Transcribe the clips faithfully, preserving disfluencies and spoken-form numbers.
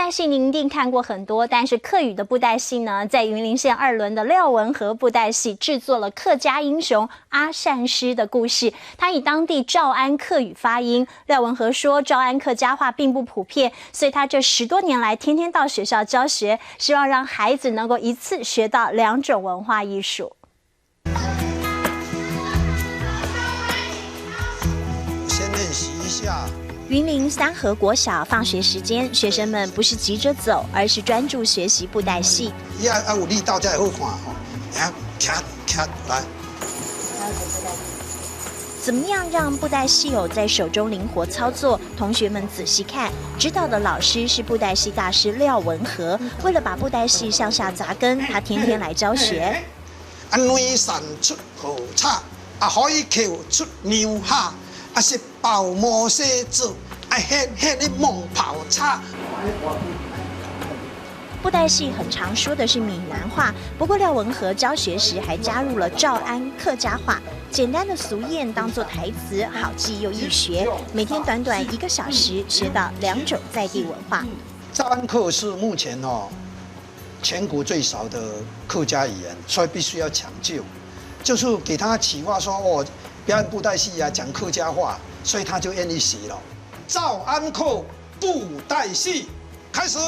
相信您一定看过很多，但是客语的布袋戏呢，在云林县二轮的廖文和布袋戏制作了客家英雄阿善师的故事。他以当地詔安客语发音，廖文和说，詔安客家话并不普遍，所以他这十多年来天天到学校教学，希望让孩子能够一次学到两种文化艺术。先练习一下。云林三和国小放学时间，学生们不是急着走，而是专注学习布袋戏。要要有力道才好看吼。来，卡卡来。怎么样让布袋戏偶在手中灵活操作？同学们仔细看，指导的老师是布袋戏大师廖文和。为了把布袋戏向下扎根，他天天来教学。啊，卵散出好炒，啊，海口出牛蝦，啊是包毛细子，啊，迄迄个毛泡菜。布袋戏很常说的是闽南话，不过廖文和教学时还加入了詔安客家话，简单的俗谚当作台词，好记又易学。每天短短一个小时，学到两种在地文化。詔安客是目前哦全国最少的客家语言，所以必须要抢救，就是给他启发说哦，表演布袋戏啊，讲客家话，所以他就愿意学了。詔安客布袋戏。开始。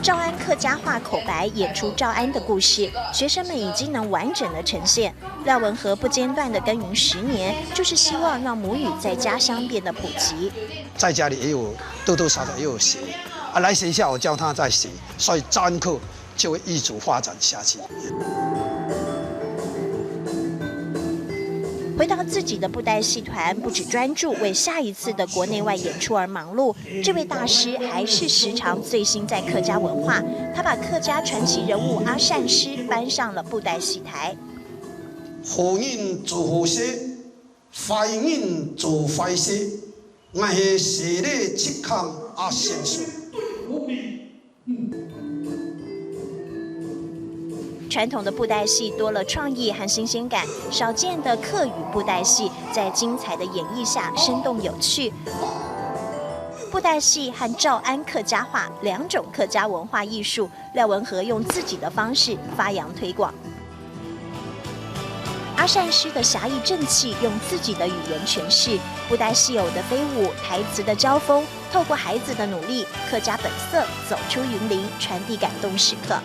詔安客家话口白演出詔安的故事，学生们已经能完整的呈现。廖文和不间断的耕耘十年，就是希望让母语在家乡变得普及。在家里也有多多少少也有学啊，来学校我教他在学，所以詔安客就会一直发展下去。回到自己的布袋戏团，不止专注为下一次的国内外演出而忙碌，这位大师还是时常醉心在客家文化。他把客家传奇人物阿善师搬上了布袋戏台。好人做好事，坏人做坏事，我是势利七孔阿善师。传统的布袋戏多了创意和新鲜感，少见的客语布袋戏在精彩的演绎下生动有趣。布袋戏和詔安客家话两种客家文化艺术，廖文和用自己的方式发扬推广。阿善师的侠义正气用自己的语言诠释，布袋戏偶的飞舞、台词的交锋，透过孩子的努力，客家本色走出云林，传递感动时刻。